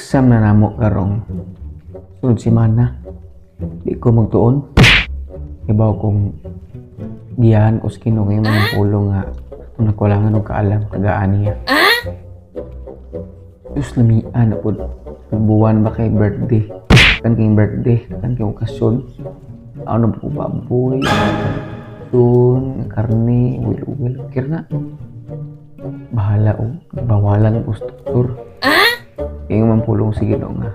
Exam na namo karong sunod semana. Di ko magtuon. Ibaw kong giyahan ko sa Ginoo nga mga pulong nga kung nagkulangan og kaalam, tagaan niya. Diyos, lamian na pud. Buwan ba kay birthday? Kan kay birthday, kan kay okasyon. Ano po, baboy, tun, karne, wil-wil, kira na. Bahala o, bawalan ko sa doktor. Kaya man pulong sige Ginoo nga.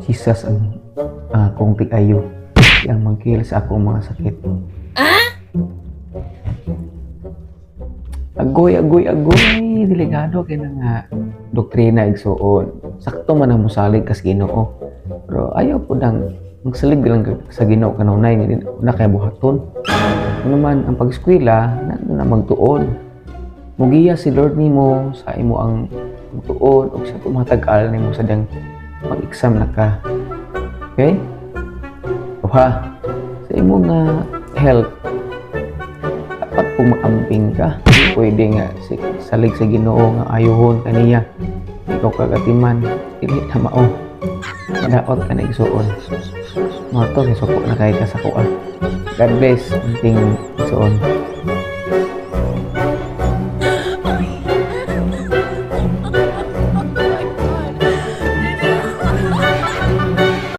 Jesus ang akong tig-ayo. Siyang mangkil sa akong mga sakit. Agoy, agoy, agoy. Delikado kay na nga doktrina, igsuon. Sakto man ang musalig kas Ginoo. Pero ayaw po nang magsalig lang ka sa Ginoo kanunay nga di na kay buhaton. Ano man ang pag-eskwela, na na magtuon. Mugiya si Lord nimo sa imo ang magtuon o sa tumatag-al nimo sa diyang mag-exam na ka. Okay? Uha, sa imo nga health, dapat po maamping ka. Di pwede nga salig sa Ginoo nga ayuhon kaniya. Ikaw kagatiman, dili na mao. Madaot ka na, igsuon. Mao to, kay suko na kay ka sa kuha. God bless, ating igsuon.